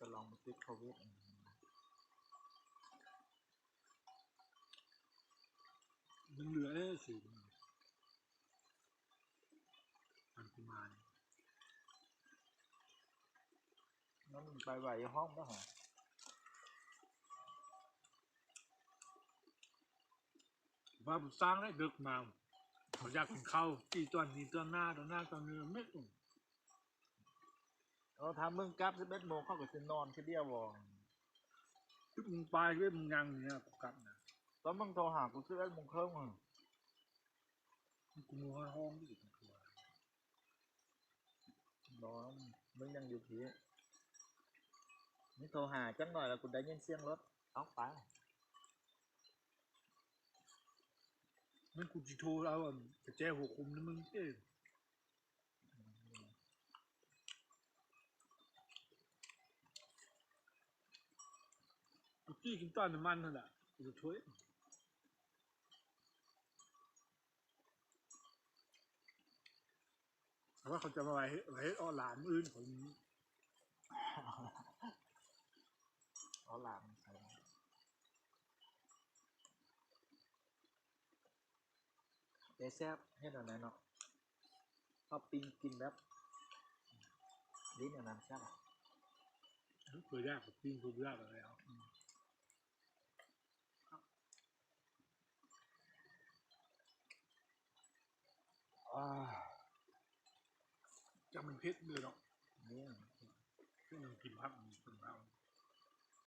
ຈະລອງບໍ່ຕິດໂຄວິດ. ມັນເຫຼືອເດ້ ຊິ ອັນກຸມານ ມັນໄປໄຫວຫ້ອງບໍ່ຫາ? ວ່າບໍ່ສ້າງໄດ້ ດຶກມາ ເຂົາຢາກກິນເຂົ້າ ຕີຕອນນີ້ຕອນໜ້າ ຕອນໜ້າຕອນນີ້ເມັດ. ເອີ ຖ້າມຶງກັບສິບເອັດໂມງ ເຂົາກໍຊິນອນຄືດຽວບໍ່? ສິບໂມງປາຍ ສິບເອັດໂມງຍັງນີ້ນະ ກູກັບນະ. ຕອນມຶງໂທຫາກູສິບເອັດໂມງເຄິ່ງຫັ້ນ ກູມີຮອດຫ້ອງອີກ. ບໍ່ ມຶງຍັງຢູ່ພີ້ ມຶງໂທຫາຈັກໜ້ອຍແລ້ວ ກູໄດ້ຍິນສຽງລົດ ເອົາໄປ. ມັນ ກູຊິໂທເອົາ ອັນ ປະແຈຫົວຄຸມນຳມຶງເອງ. ກູຈີ້ກິນຕອນນ້ຳມັນຫັ້ນລະ ກູໂທ. ເພາະວ່າເຂົາຈະມາໄວ້ເຮັດ ໄວ້ເຮັດເອາະຫຼານມື້ອື່ນ ເຂົາ ເອາະຫຼານ ແຕ່ແຊບ ເຮັດອັນໃດເນາະ ເຂົ້າປີ້ງກິນແບບ ລີ້ນອັນນັ້ນແຊບ. ເອີ ຢາກປີ້ງ ຢາກແລ້ວ. ອາ ຈັກມັນເຜັດເດີເນາະ ນີ້ ຄືໜຶ່ງກິນຜັກ ເປັນລາວ.